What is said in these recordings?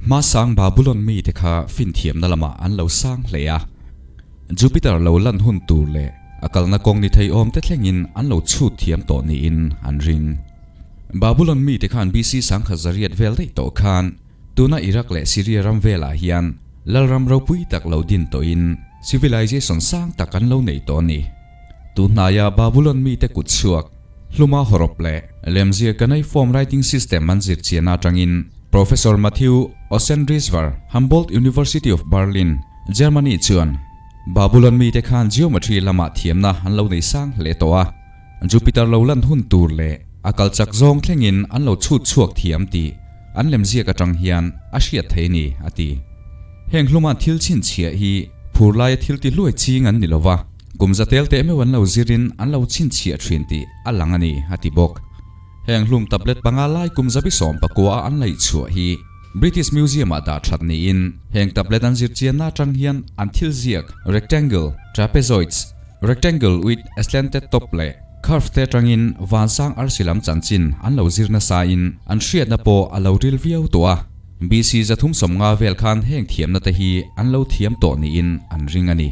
Hmasang Babulon mite kha finthiamna lamah an lo sang hle a, Jupiter lo lan hun tur leh a kalna kawng ni thei awmte thlengin an lo chhut thiam tawh niin an ring. Babulon mite khan BC 1100 vel daih tawh khan tuna Iraq leh Syria ram velah hian lalram ropui tak lo din tawhin civilization sang tak an lo nei tawh a ni. Tunhnaia Babulon mite kut chhuak, hluma hawrawp leh lemzir cuneiform writing system an zir chian atangin Professor Matthew Osenrizver, Humboldt University of Berlin, Germany chuan Babulon mite khan geometry lamah thiamna an lo nei sang hle tawh a, Jupiter lo lan hun tur leh a kal chak zawng thlengin an lo chhut chhuak thiam tih an lemziak atang hian a hriat thei ni, a ti. Heng hluma thil chhinchhiah hi phur laia thil ti hluai ching an ni lo va. Kum za tel teh meuh an lo zirin an lo chhinchhiah thin tih a lang a ni, a ti bawk. Heng hlum tablet panga lai kum zabi 19 a an laih chhuah hi British Museum ah dah that niin heng tablet an zir chianna atang hian an thil ziak rectangle, trapezoids, rectangle with a slanted top leh curve te atangin vansang arsi lam chanchin an lo zir nasa in an hriatna pawh a lo ril viau tawh a. BC 350 vel khan heng thiamna te hi an lo thiam tawh niin an ring a ni.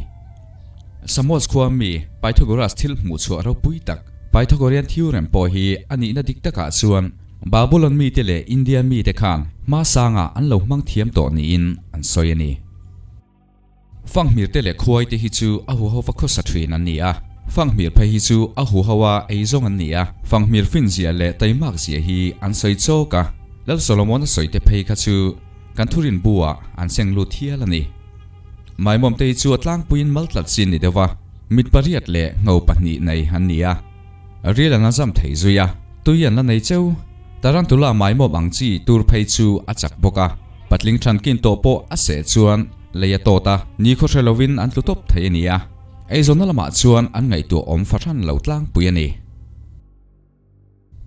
Samos khua mi Pythagoras thil hmuh chhuah ropui tak Pythagorean theorem pawh hi a nihna dik takah chuan Babulon mite leh India mite khan hma sangah an lo hmang thiam tawh niin an sawi a ni. Fanghmir te leh khuai te hi chu a huho va khawsa thin an ni a, fanghmir phei hi chu a huho a ei zawng an ni a, fanghmir finzia leh taimak zia hi an sawi chawk a, Lal Solomon-a sawi te phei kha chu kan thurin bu ah an seng lut hial a ni. Maimawm te hi chu a tlangpuiin mal tlat chin ni deuh a, mit pariat leh ngho pahnih nei an ni a. Ril an la zam thei zui a, tui an la nei cheu. Tarantula maimawm ang chi tur phei chu a chak bawk a, patling thankin tawh pawh a seh chuan lei a tawt a, nikhaw hre lovin an tlu tawp thei a ni a. Eizawnna lamah chuan an ngaihtuah awm fahran lo tlangpui a ni.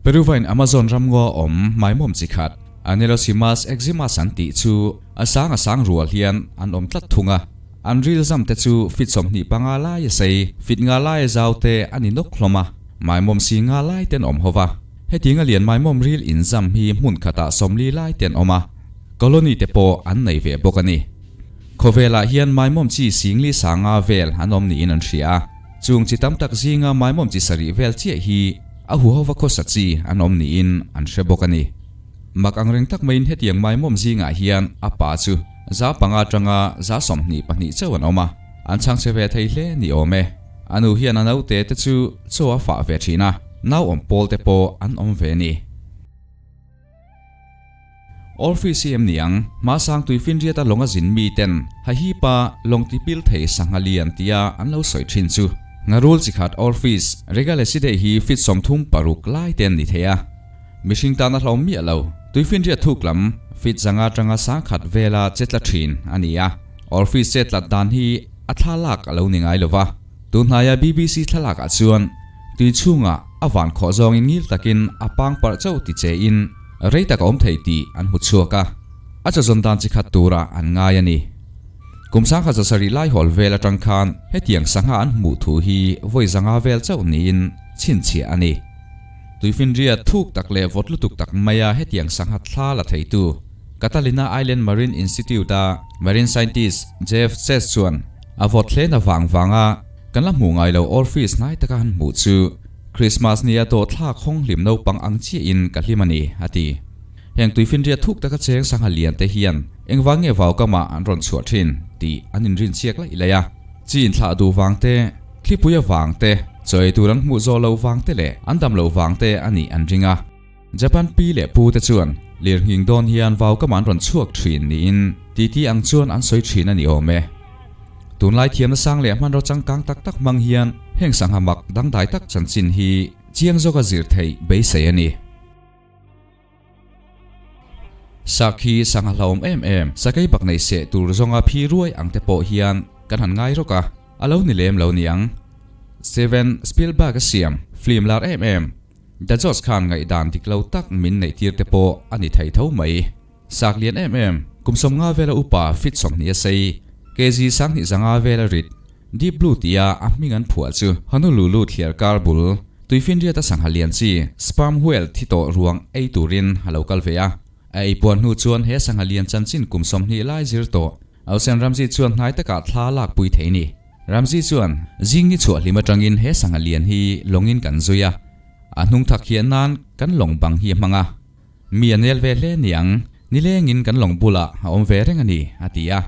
Peruvain Amazon ramngaw awm maimawm chi khat, Anelosimus eximus an tih chu a sang a sang rual hian an awm tlat thung a. An ril zam te chu fit 25 lai a sei, fit nga lai a zau te a ni nawk hlawm a, maimawm si nga lai te an awm ho va. Hetiang a lian maimawm ril inzam hi hmun khatah 40 lai te an awm a, colony te pawh an nei ve bawk a ni. Khawvelah hian maimawm chi singli sanga vel an awm niin an hria a. Chung chi tam tak zinga maimawm chi sarih vel chiah hi a huhova khawsa chi an awm niin an hre bawk a ni. Mak ang reng tak maiin hetiang maimawm zingah hian a pa chu 500 atanga 22 chauh an awm a, an chhang che ve thei hle ni awm e. A nu hian a naute te chu chaw a fah ve thin a, nau awm pawl te pawh an awm ve a ni. Orpheus hi em ni ang? Hmasang tuifinriata lawng a zin mi ten Hahipa lawng ti pil thei sangha lian tia an lo sawi thin chu. Ngarul chi khat Orpheus Regalesidae hi fit 36 lai te an ni thei a. Mihring tan a hlawm miah lo. Tuifinriat thuk lam fit 500 atanga 1000 vela che tla thin a ni a. Orpheus che tlat dan hi a thlalak a lo ni ngai lo va. Tunhnaia BBC thlalak ah chuan tui chhungah a van khawh zawngin ngil takin a pang parh chauh ti che in rei tak a awm thei tih an hmu chhuak a, a chazawn dan chi khat turah an ngai a ni. Kum 1700 lai hawl vel atang khan hetiang sangha an hmuh thu hi vawi 500 vel chauh niin chhinchhiah a ni. Tuifinriat thuk tak leh vawt lutuk tak maia hetiang sangha thla la theitu Catalina Island Marine Institute-a marine scientist Jeff Chase chuan a vawt hlen avang vanga kan la hmuh ngai lo oarfish hnai taka han hmuh chu Christmas nia dawhthlak hawng hlim naupang ang chiahin ka hlim a ni, a ti. Heng tuifinriat thuk taka cheng sangha lian te hian engvang nge vau kamah an rawn chhuah thin tih an inrin chiak laih laih a. Chi inthlah duh vang te, thlipui avang te, chaw ei tur an hmuh zawh loh vang te leh an dam loh vang te a nih an ring a. Japan pi leh pu te chuan lirnghing dawn hian vau kamah an rawn chhuak thin niin titi ang chuan an sawi thin a ni awm e. Tunlai thiamna sang leh hmanraw changkang tak tak hmang hian heng sangha mak dangdai tak chanchin hi chiang zawka zir theih beisei a ni. Sak hi sangha hlauhawm em em, sakei bak nei seh tur zawnga phi ruai ang te pawh hian kan han ngai rawk a, a lo ni lem lo niang. Steven Spielberg a siam film lar em em The Jaws khan ngaihdan dik lo tak min neih tir te pawh a ni thei tho mai. Sak lian em em, kum 50 vela upa fit 20 a sei, kg 2500 vela rit. Deep Blue tia a hming an phuah chu Honolulu thliar kar bul tuifinriata sangha lian chi sperm whale thi tawh ruang ei turin a lo kal ve a. A ei puan hnu chuan he sangha lian chanchin kum 20 lai zir tawh Ausen Ramsey chuan hnai takah thla lak pui thei ni. Ramsey chuan, Zing ni chhuah hlim atangin he sangha lian hi lawngin kan zui a, a hnung thak hian nan kan lawng bang hi a hmang a. Mi a nel ve hle niang, nilengin kan lawng bulah a awm ve reng a ni, a ti a.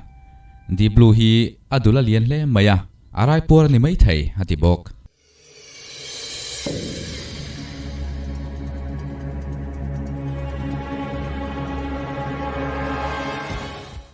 Deep Blue hi a dul a lian hle mai a, a raipuar a ni maithei, a ti bawk.